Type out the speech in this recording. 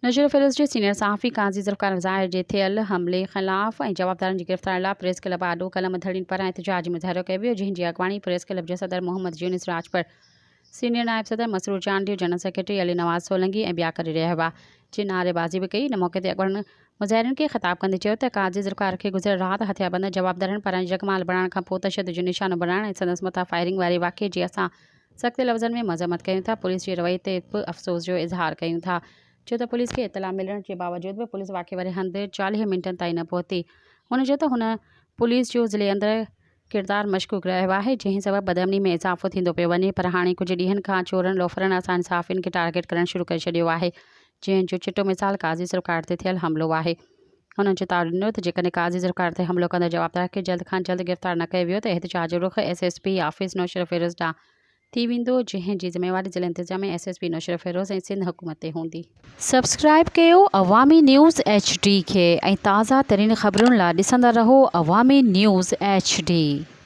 نوشهروفيروز جي سينيئر صحافي قاضي ذوالفقار ظاهر جي ٿيل حملي خلاف ۽ جوابدارن جي گرفتاري لاء پريس ڪلب آڏو قلم ڌڻين پاران احتجاجي مظاهرو ڪيو ويو، جنهن جي اڳواڻي پريس ڪلب جي صدر محمد يونس راڄپر، سينيئر نائب صدر مسرور چانڊيو، جنرل سيڪريٽري علي نواز سولنگي ۽ ٻيا ڪري رهيا هئا، جن نعريبازي به ڪئي. ان موقعي تي اڳواڻن مظاهرين کي خطاب ڪندي چيو ته قاضي ذوالفقار کي گذريل رات هٿياربند جوابدارن پاران يرغمال بڻائڻ کانپوء تشدد جو نشانو بڻائڻ ۽ سندس مٿان فائرنگ واري واقعي جي اسان سخت لفظن ۾ مذمت ڪيون ٿا، پوليس جي رويي تي به افسوس جو اظهار ڪيون ٿا، ڇو ته پوليس کي اطلاع ملڻ جي باوجود به پوليس واقعي واري هنڌ 40 منٽن تائين نه پهتي. هن چيو ته هن پوليس جو ضلعي اندر ڪردار مشڪوڪ رهيو آهي، جنهن سبب بدامني ۾ اضافو ٿيندو پيو وڃي، پر هاڻي ڪجهه ڏينهن کان چورن لوفرن اسان صحافين کي ٽارگيٽ ڪرڻ شروع ڪري ڇڏيو آهي، جنهن جو چٽو مثال قاضي سرڪار تي ٿيل حملو آهي. هنن چتاء ڏنو ته جيڪڏهن قاضي ذوالفقار تي حملو ڪندڙ جوابدار کي جلد کان جلد گرفتار نه ڪيو ويو ته احتجاج جو رخ S S P office Naushahro Feroze ڏانهن ٿي ويندو، جنهن جي ذميواري ضلعي انتظاميه، S S P Naushahro Feroze ۽ Sindh حڪومت تي هوندي. سبسڪرائيب ڪيو عوامي نيوز ايڇ ڊي کي ۽ تازه ترين خبرن لا ڏسندا رهو عوامي نيوز ايڇ ڊي.